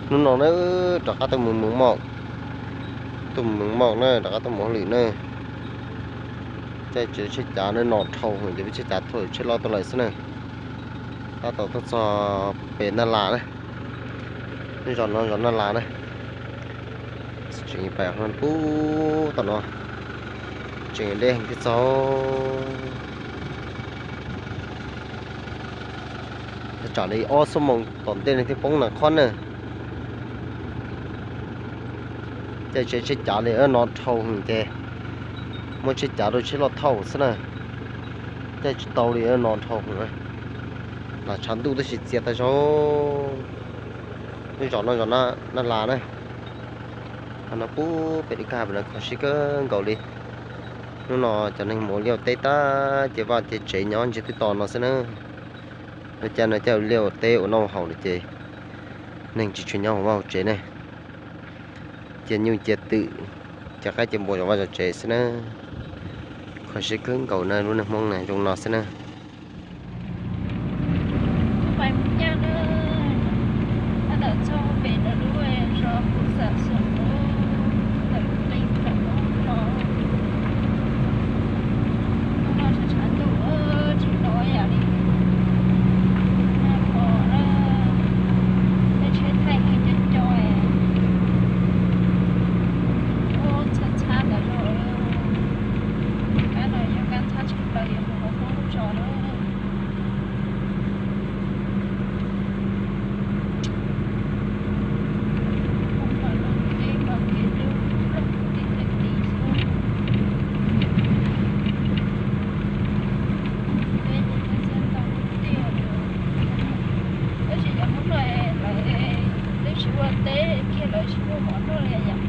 Hnub no na, rov qab tuaj mus Moos Moj, tuaj mus Moos Moj na, rov qab tuaj mus hauj lwm na. Caij tsheb cav na no dhau heev ces peb tsheb cav thauj tsheb loj tuaj lawm xwb na. Tab tom tuaj txog pem Naj Las na, zos no zos Naj Las na. Tseem pem pub tom no, tseem deb heev thiab txog. Tsam li ob xuab moos tom ntej no thiaj poob Nas Khob na. Caij tsheb tsheb cav li no dhau heev ces muab tsheb cav rau tsheb loj thauj xwb na. Caij tsis tau li no dhau heev. Nas tshav ntuj tab sis txias tag zog. Lub zos no zos Naj Las na. Qhov no pub pem lub kab pem no kho siab kawg nkaus li. Hnub no cov neeg mus ua liaj ua teb tag ces vaj ces tsev nyob ntsiag twb to no xwb na. Lub caij no caij ua liaj ua teb ua noj ua haus lawm ces neeg tsis tshua nyob hauv vaj hauv tsev ne. Cia nyuj cia twm, cia qaib cia npua zov vaj zov tsev xwb na. Kho siab kawg nkaus na, lub neej Hmoob na zoo no xwb na. Kab no yog kab ntxhab tshaj plaws yuav mus hauv Hmoob lub zos na. Tab sis cov Hmoob no lawv twb tsis ua teb kiag, lawv tsis muaj mov noj li yom.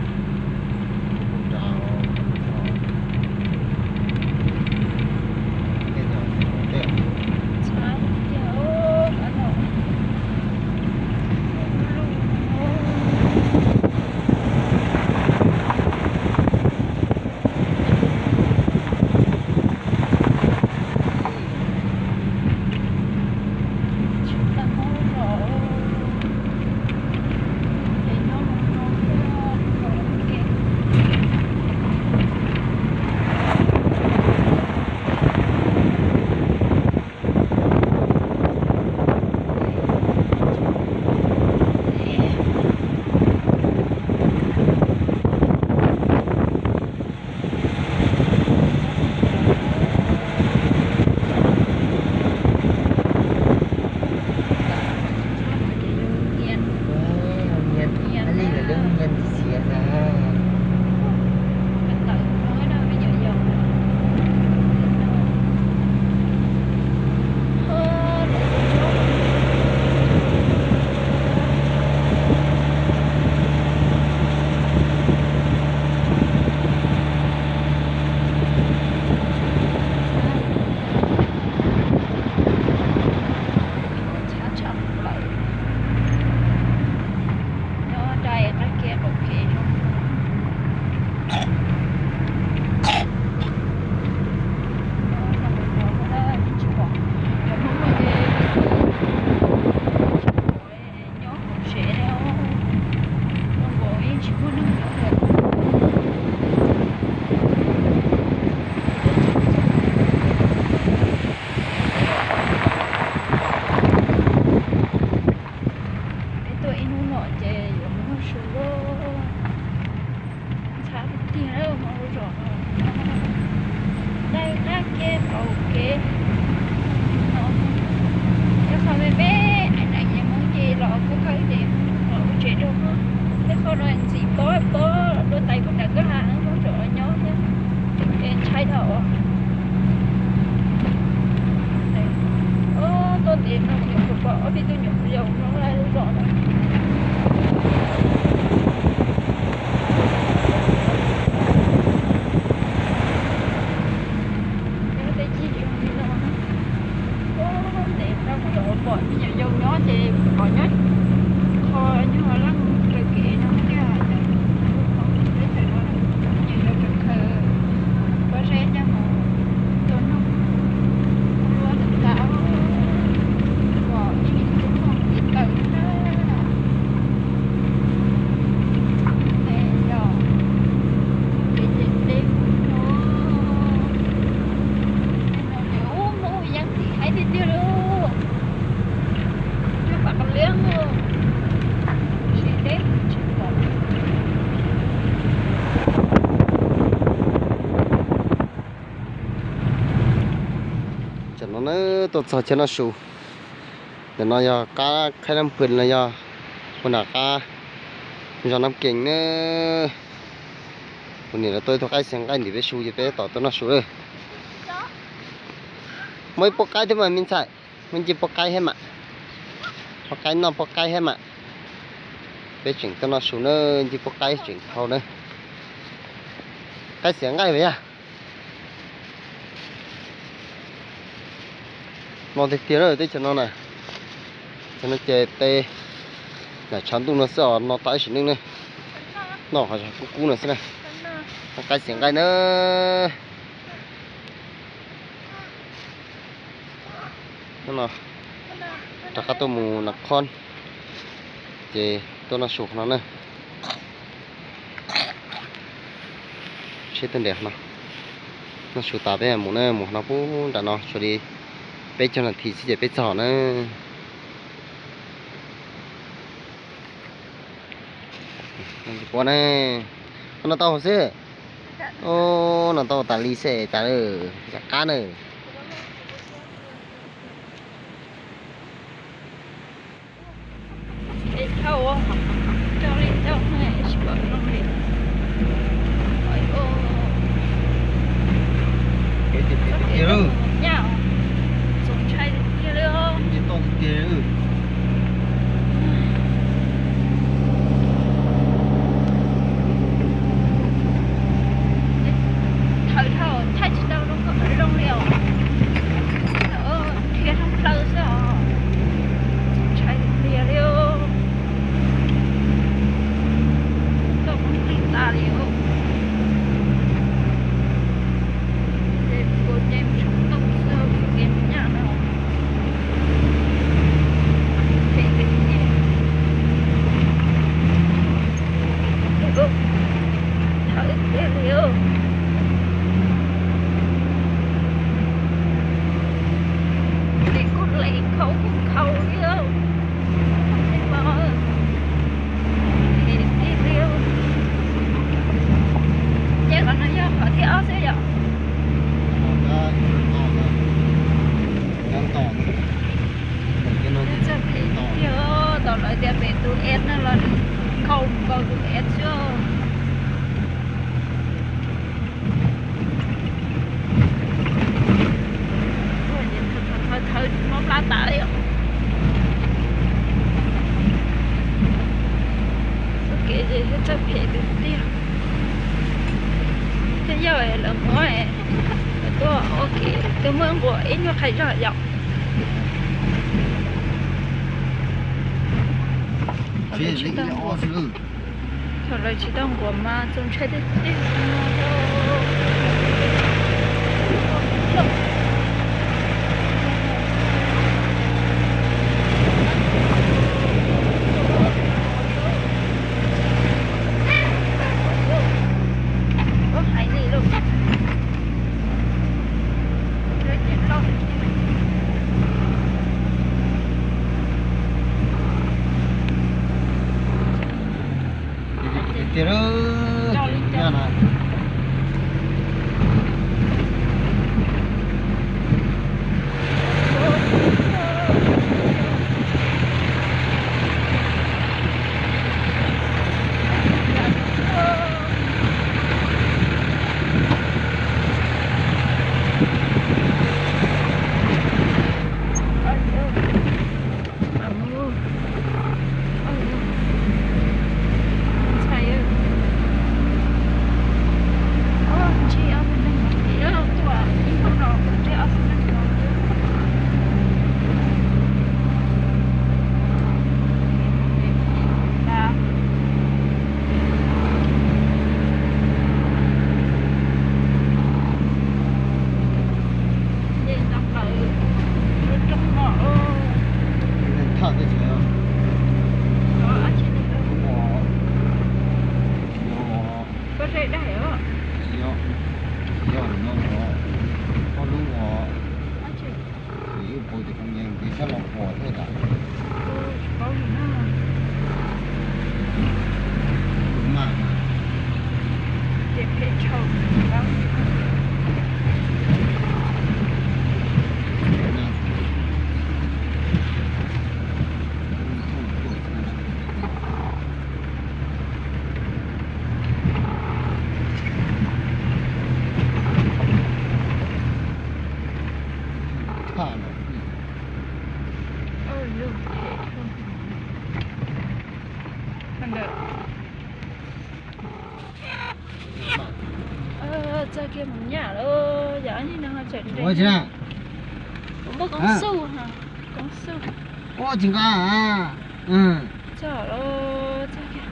Tshab tshaj plaws. Nyob dai qab kev qaum kev zoo. Nyob hauv tsev, zoo nkaus yeej tsis muaj neeg nyob li. Peb tuaj ib hnub no ces yuav mus noj su. Ntxhab tiag tiag lawm, hmo lub zos no dai qab kev qaum kev no. Yog qhov me me, aim neem es Hmoob ces los khawb khawb ces los ua tsev rau Hmoob. Tej qhov no ntxim pob pob dua tais puag nram kwj ha Hmoob tseem los nyob thiab. Es ntshai dhau. Tuaj ntev no kuv pom ob peb tug nyuam qhuav yau Hmoob laj lub zos no. Nyob tej cig zoo li no, ntev no kuv pom me nyuam yaus nyob ces pom nyob qho nyuag leej raws kev no tiag. Peb tseem no me nyuam yaus tseem khaws pob zeb coj mus tua noog, tua ntawm tas, pom ib me tub noog ces tawm Tuaj txog chaw noj su. Ntawm no yog qab Khaib Nab Pw los yog hu na qab Zos Nab Kees na. Kuv niam lawv tuaj ib tug qaib xiav nqaij ntim peb su ces peb tab tom tuaj noj su lawm. Muaj ib pob qaib thiab mas me ntxhais, muaj ncig pob qaib thiab mas. Pob qaib noj pob qaib thiab mas. Peb tseem tuaj noj su na, ncig pob qaib tseem dhau na. Qaib xiav nqaij mas yog. No tiag tiag lawm teb chaws no na. Teb chaws no ces tej lam tshav ntuj no xwb os, no tau ib sim neej ne. Noj qhov kub kub no xwb na. Qaib xiav nqaij na. Rov qab tuaj mus Nas Khoos ces tuaj noj su qhov no na. Seb tuaj nres qhov no. Noj su tas peb mus na, mus qhov no pub nram no tshuav li peb caug nas this xwb ces peb txog na. Puab ne, no tau hauv xwb. Ub, no tau tas li xwb tas lawm, yam qab na. Thaum dhau thaij tsis tau zoo li os. Dhia thoob plaws xwb os. Txaus ntshai tiag tiag li os. Tuaj poob plig tas li os. Ces kuv nce mus saum ntoo xwb, kuv nce mus nyaj no. Phem tiag tiag. Thawv tiag li os. Tes kuj le khaus kuj khaus li os. Phem tiag li os. Ces qhov no yog qhov thib ob xwb yom. Txawj phem tiag, tau lawv tias pem tus S no los nws khaus nkaus tus S xwb. Thawv thawv mob plab tas li. Ua ke txawj phem tiag tiag. Thiab yog lawv muab lawv tuaj ua ke twb muaj nquas ib nyuag qhais zog yom. Thaum lawv tsis tau nquas mas txaus ntshai tiag tiag. Ua hais li lauj. Tiag tiag. Koj zej daj os. Yog, yog no, koj lub os. Yus pom tus koob yas nkev sab los pom thiab tas. Tus maj mas. Ces phem tshaj. Txog kiag mus nyam lawm, yog ib no tseem nres. Kuv muaj koob xu, koob xu. Tsis nqa. Txog lawm, txog kiag.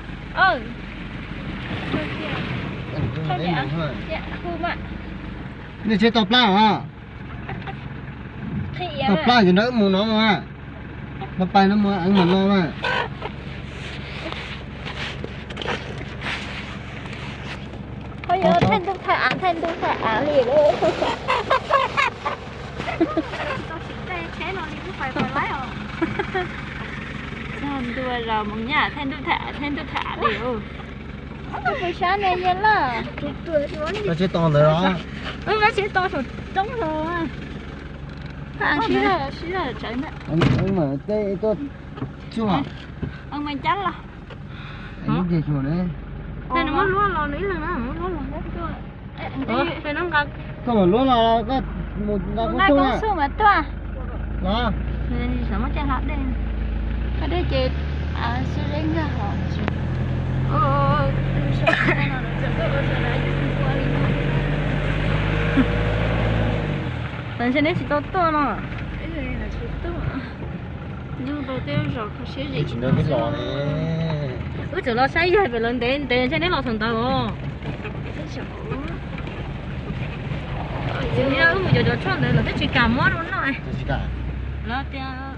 Nej tsheb tau plab os. Tau plab ces nrog wb mus no mas. Pab pais no mus eev mam no mas. Thaij ntuj thaij av, thaij ntuj thaij av li lauj. Txog ntua los mus nyam thaij ntuj thaij av, thaij ntuj thaij av li lauj. Tus sab ne yog lawm. Koj tsheb to ntawd los? Wb muab tsheb to saum roob los. Sib zog, sib zog tsawv ntag. Tej tuaj tsuj. Mas cab los. Ces nws muab luab los nws ib leeg na, muab luab los. Koj mam luab los, koj mus nqa koob xu mas tuaj. Los. Xav muab caj hla dej. Koj dej ces sib zeb nkag hov. Tam ntshe neb tsis tau tuaj no. Nyob rau tej zos kho siab zim no. Wb txawm los saib yawg pem lawv ntev ntev ntshe neb los thaum ntawd os. Wb mus cov cov tshuaj ntawd lawv twb tsis kam muab rau noj. Lawv tias